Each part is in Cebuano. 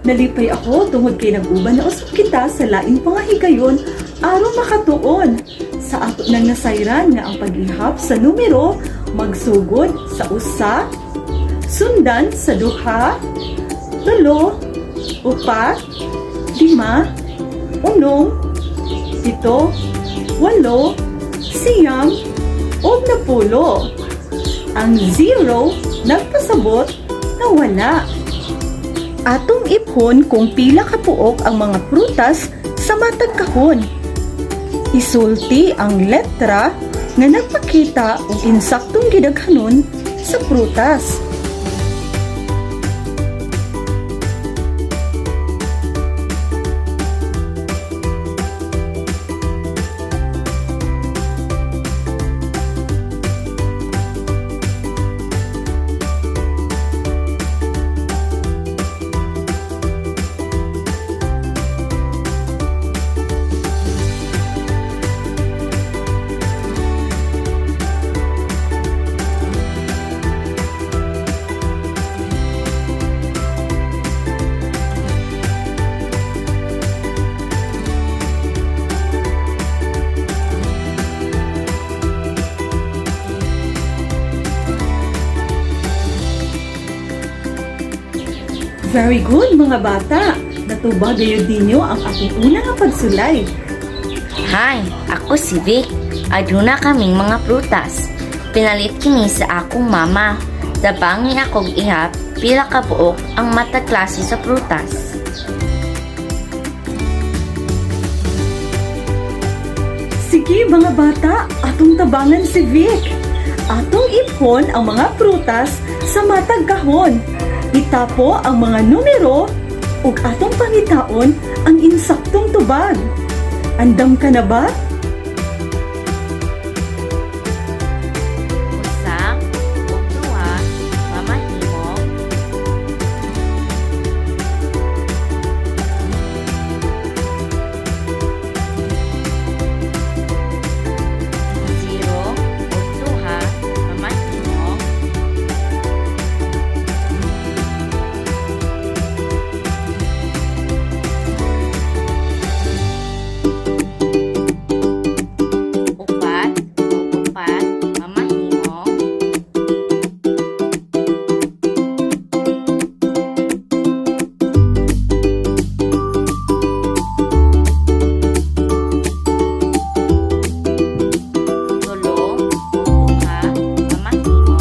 Nalipay ako tungod kay nag-uban na usab kita sa lain pa nga higayon aron makatuon sa ato nang nasayran nga ang pag-ihap sa numero magsugod sa usa, sundan sa duha, tulo, upat, lima, unom, pito, walo, siyam, ug napulo. Ang 0 nagpasabot na wala. Atong iphon kung pila ka puok ang mga prutas sa matag kahon. Isulti ang letra nga nagpakita og insaktong gidaghanon sa prutas. Very good, mga bata! Natubag gayud ninyo ang atong una nga pagsulay. Hi, ako si Vic. Aduna kaming mga prutas. Pinalit kini sa akong mama. Tabangi akong ihap pila ka buok ang matag klase sa prutas. Sige, mga bata, atong tabangan si Vic. Atong ipon ang mga prutas sa matag kahon. Itapo ang mga numero ug atong pangitaon ang insaktong tubag. Andam ka na ba? Usa, ug duha, mamahimong 0 ug duha, mamahimong 4 ug 4, mamahimong 3 ug 2, mamahimong 4 ug 2, mamahimong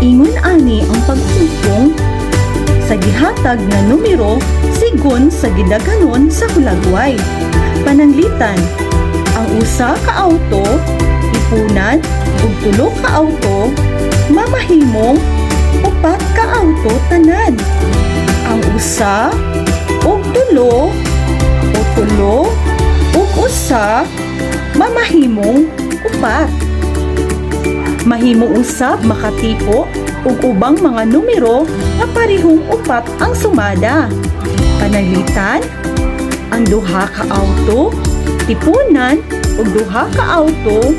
Ingon ani ang paghupong sa gihatag nga numero sigon sa gidaghanon sa hulagway. Pananglitan, ang usa ka auto, ipunan ug tulo ka auto mamahimong upat ka auto tanan. Ang usa ug tulo o tulo ug usa mamahimong upat. Mahimo usab makatipo og ubang mga numero nga parehong 4 ang sumada. Pananglitan, ang duha ka auto, tipunan og duha ka auto,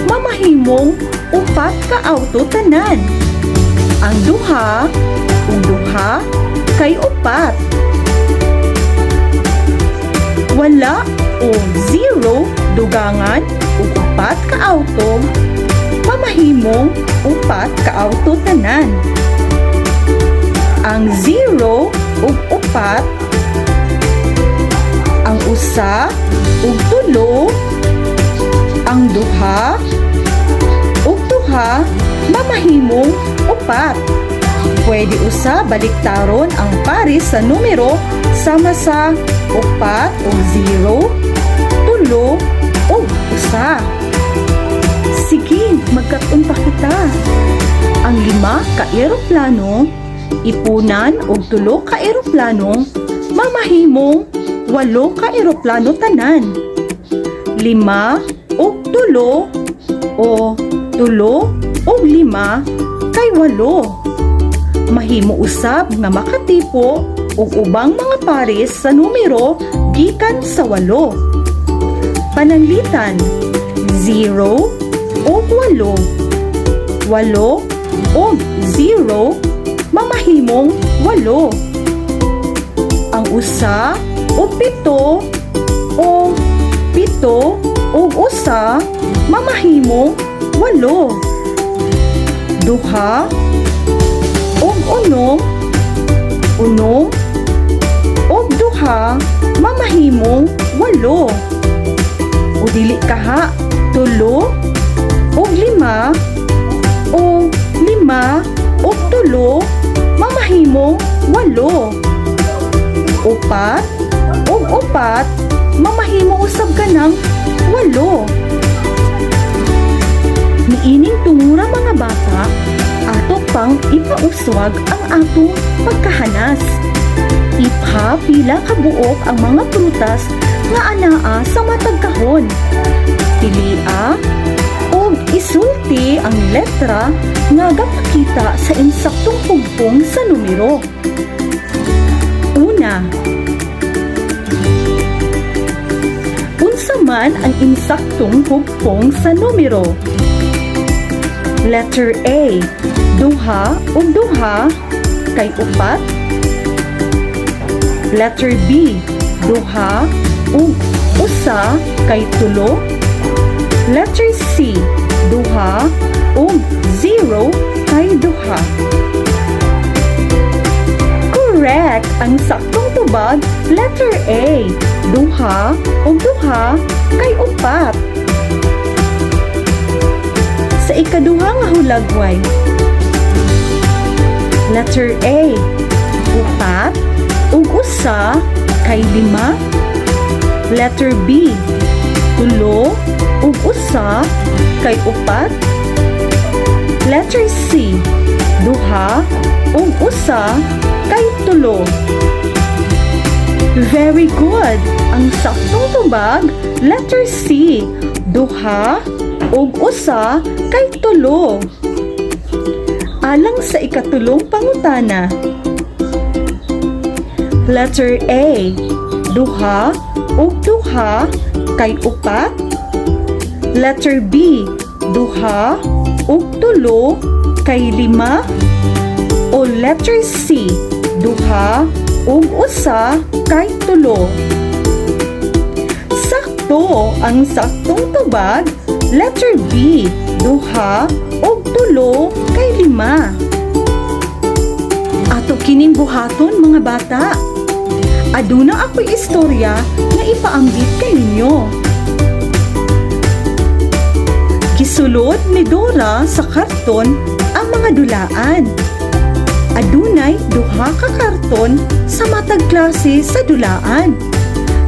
mamahimong upat ka auto tanan. Ang duha ug duha kay 4. Wala o 0 dugangan ug upat ka auto mamahimong upat ka auto tanan. Ang 0 ug 4, ang usa ug tulo, ang duha ug duha mamahimong 4. Pwede usa baliktaron ang pares sa numero sama sa 4 o 0, 3 o 1. Sige, magkat-on pa kita. Ang 5 ka eroplano, ipunan og 3 ka eroplano, mamahimong 8 ka eroplano tanan. 5 og 3 o 3 og 5 kay 8. Mahimo usab nga makatipo og ubang mga pares sa numero gikan sa 8. Pananglitan, 0 og 8, 8 og 0 mamahimong 8. Ang 1 og 7 o 7 og 1 mamahimong 8. 2 og 6, 6 og 2 mamahimong 8. O dili kaha, 3 og 5 o 5 og 3 mamahimong 8. 4 og 4 mamahimo usab kanang 8. Niining tungura, mga bata, ato pang ipauswag ang atong pagkahanas. Ipha pila ka buok ang mga prutas nga anaa sa matag kahon. Pilia og isulti ang letra nga gapakita sa insaktong hugpong sa numero. Una, unsa man ang insaktong hugpong sa numero? Letter A, 2 ug 2 kay 4. Letter B, 2 ug 1 kay 3. Letter C, 2 ug 0 kay 2. Correct! Ang saktong tubag, letter A, 2 ug 2 kay 4. Sa ikaduha nga hulagway, letter A, 4 ug 1 kay 5. Letter B, 3 ug 1 kay 4. Letter C, 2 ug 1 kay 3. Very good! Ang saktong tubag, letter C, 2 ug 1 kay 3. Alang sa ikatulong pangutana. Letter A, 2 ug 2 kay 4. Letter B, 2 ug 3 kay 5. O letter C, 2 ug 1 kay 3. Sakto! Ang saktong tubag, letter B, 2 ug 3 kay 5. Ato kining buhaton, mga bata. Aduna ako'y istorya nga ipaambit kaninyo. Gisulod ni Dora sa karton ang mga dulaan. Adunay 2 ka karton sa matag klase sa dulaan.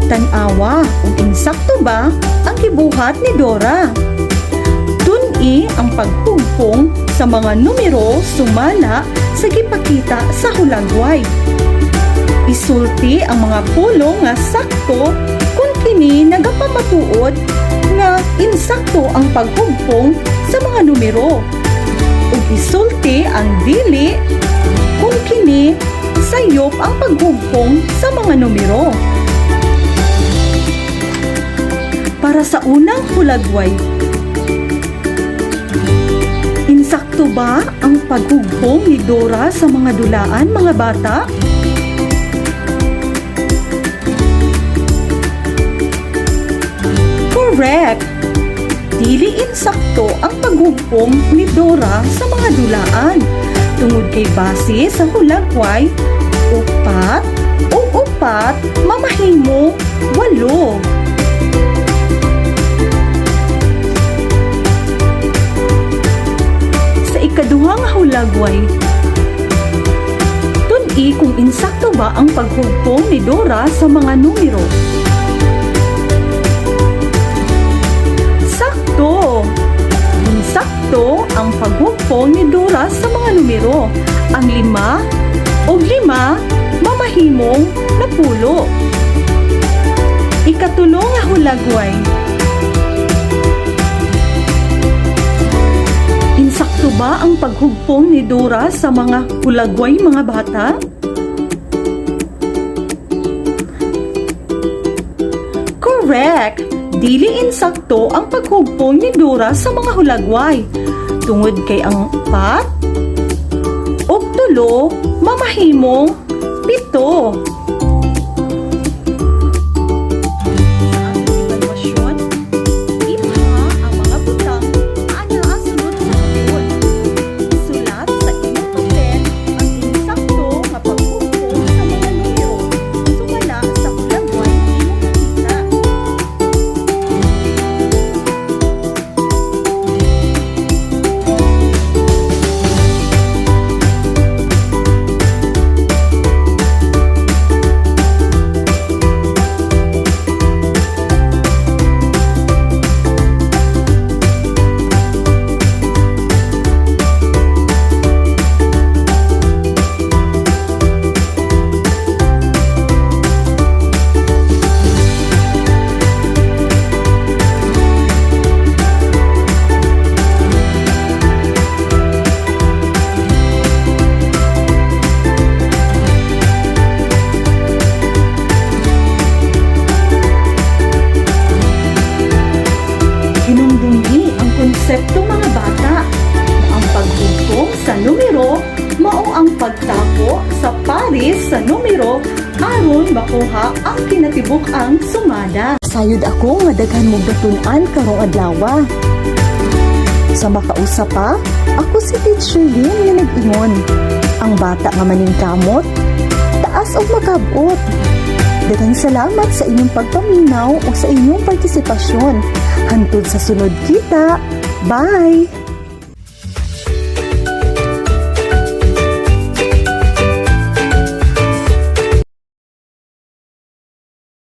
Tan-awa ug insakto ba ang gibuhat ni Dora. Tun-i ang paghugpong sa mga numero sumala sa gipakita sa hulagway. Isulti ang mga pulong nga sakto kung kini nagapamatuod nga insakto ang paghugpong sa mga numero. Ug isulti ang dili kung kini sayop ang paghugpong sa mga numero. Para sa unang hulagway, insakto ba ang paghugpong ni Dora sa mga dulaan, mga bata? Correct! Dili insakto ang paghugpong ni Dora sa mga dulaan tungod kay base sa hulagway, 4 o 4 mamahimo 8. Sa ikaduhang hulagway, Suri'i kung insakto ba ang paghugpong ni Dora sa mga numero. Sakto! Insakto ang paghugpong ni Dora sa mga numero. Ang 5 o 5 mamahimong 10. Ikatulo nga hulagway. Insakto ba ang paghugpong ni Dora sa mga hulagway, mga bata? Correct! Dili insakto ang paghugpong ni Dora sa mga hulagway. Tungod kay ang 4 ug 3 mamahimong 7. Sa atong ebaluasyon, ipha ang mga butang anaa sulod sa kahon. Sulat sa imong papel ang insakto nga paghugpong sa mga numero sumala sa hulagway imong nakita. Hinumdumi ang konsepto, mga bata, na ang paghugpong sa numero mao ang pagtako sa pares sa numero aron makuha ang kinatibuk-ang sumada. Sayod ako nga daghan mong natun-an karong adlaw. Sa makausa pa, ako si Teacher Lynn nga nag-ingon: ang bata nga maningkamot, taas og makabot. Daghang salamat sa inyong pagpaminaw o sa inyong partisipasyon. Hantod sa sunod kita. Bye!